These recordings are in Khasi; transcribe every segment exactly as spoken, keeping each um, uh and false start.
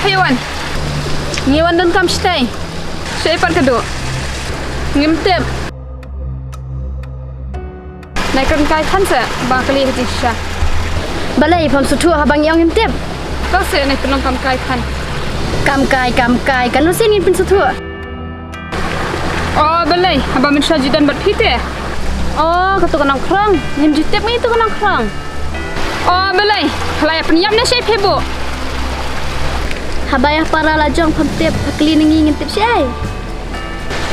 Hey wan. Ngi wan donkam shatei. Shaei pat ka duh? Ngim tip. Nai kren kai than se ba kali ha jingshisha. Balei pham sngewthuh haba ngi ong ngim tip? To se nai pynlong kam kai than. Kam kai, kam kai, kano sien ngin pynsngewthuh? O balei, haba mynshuwa ju don bad phi te? O, kato ka nongkhrong, ngim ju tip ngi to ka nongkhrong. O balei, phi la ïa pynïap ne shaei phi buh? Haba ïa para la jong pham tip, pha kylli na ngi ngin tip shaei?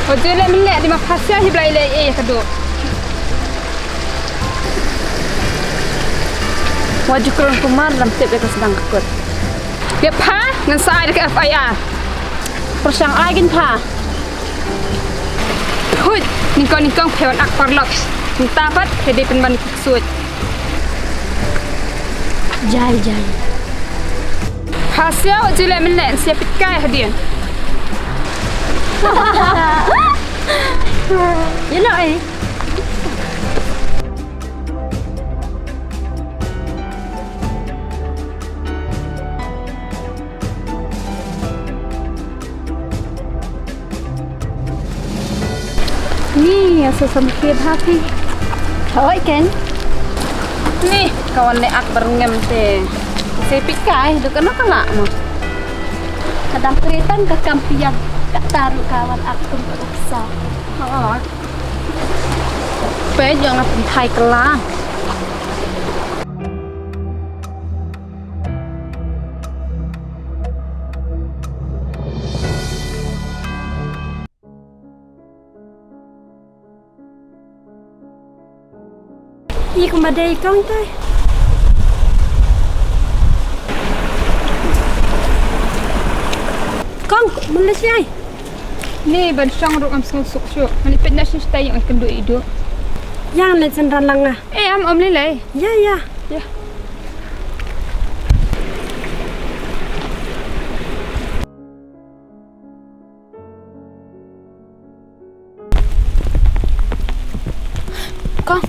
Wat ju leh mynleh, dei ma pha sha hi, balei leh ei ei ka duh. Wat ju kren kumar, lam tip ïa ka sdang ka kut. Ïa pha ngan sa ai da ka F I R. Pyrshang ai kin pha. Huit, nyngkong nyngkong phi wan ak paralok. Mynta pat phi dei pynban ksuid. Jai, jai. Pha sha wat ju leh mynleh, sha pit kai hadien. Ïa noh ei. Ni, nga sa samkhia bha phi. Hooid ken. Ni, ka wan leh ak byrngem te. Sa pit kai, dei kano ka lah mo. Ka dang trei tang ka kam phi ïa, kata ruh ka wan ak kum ka uksa. Hooid. Peit ïa nga pynthai kylla. I kumba dei i kong tai. Kong, mut leit shaei? Ni ban shong ruh ngam sngewsuk shuh. Ngan ïa peit na shisha tai ïa nga kynduh ïa i duh. Ïa ngan leit synran lang nga. Em, ym lei lei. Ïa, ïa. Ïa. Kong.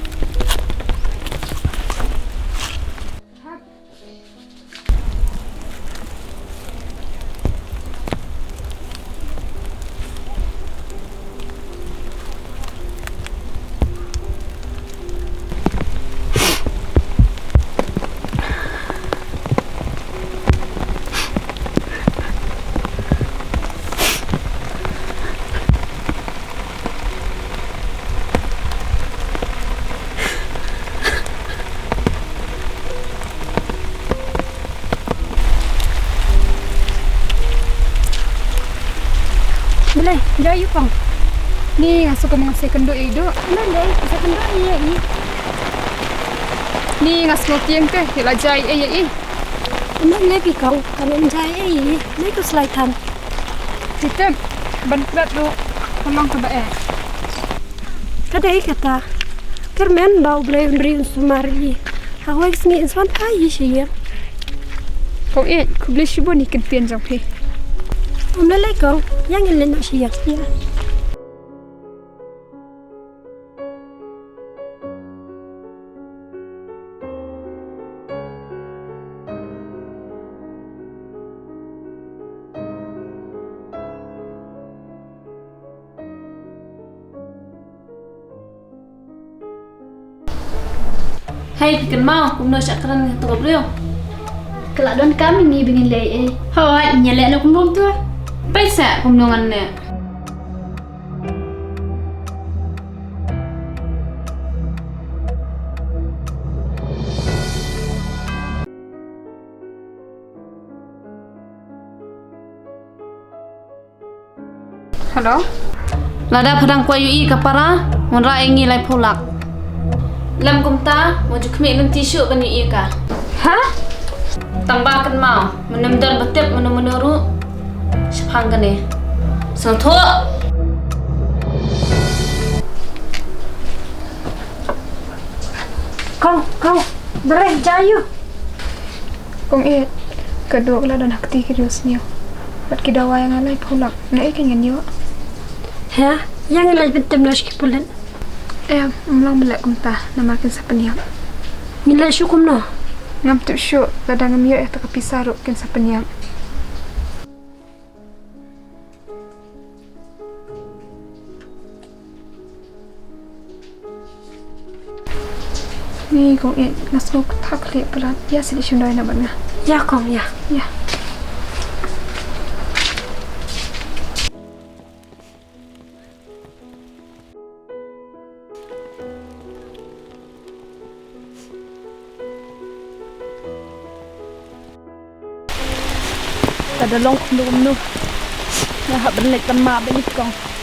Balei, jai ïa u kong. Ni nga sngewkmen nga sa kynduh ïa i duh. Balei, sa kynduh ïa i. Ni nga sngewtieng te, ïa la jai ïa i. Balei phi kong, kan ym jai ïa i. Balei to slai than. Phi tip, ban klet ruh ka long kaba eh. Ka dei kata. Kyrmen ba U Blei un ri un sumar ïa i. Ha kawei ka sngi yn swan phai ïa i sha ïing. Kong ïeit, khublei shibun ïa ki ktien jong phi. Ym lei lei kong, ïa ngin leit noh sha ïing. Ïa. Hei, phi kynmaw kumno shah kren ha kato ka briew? Ka la donkam ïa ngi ba ngin leh ei ei. Hooid, ngin leh noh kumno kumto. Peit seh kumno ngan leh. Hello. Lada pha dang kwah ïohi ka para, wanrah ïa ngi laiphew lak. Lem kumta, wat ju khmih lynti shuh ban ïohi ka. Ha? Tang ba kynmaw, mynnym don ba tip mynno mynno ruh shaphang kane. Sngewthuh. Kong, kong, balei jia ïa u? Kong ïeit, ka duh ka la don ha kti ki riewsniew. Bad ki dawa ïa nga laiphew lak, naei kein ngan ïoh? He, ïa ngin leit bynta noh sha ki pulit. Em, ym long ban leh kumta, namar kin sa pynïap. Ngin leit shuh kumno? Ngam tip shuh, lada ngam ïoh ïa kata ka pisa ruh kin sa pynïap. Ni kong eh, nga sngew kata ka leh palat. Ïa sa leit shim dawai na bad nga. Ïa kong, ïa. Ïa. Ka da long kumno kumno. Nga hap ban leit ban map bad i kong.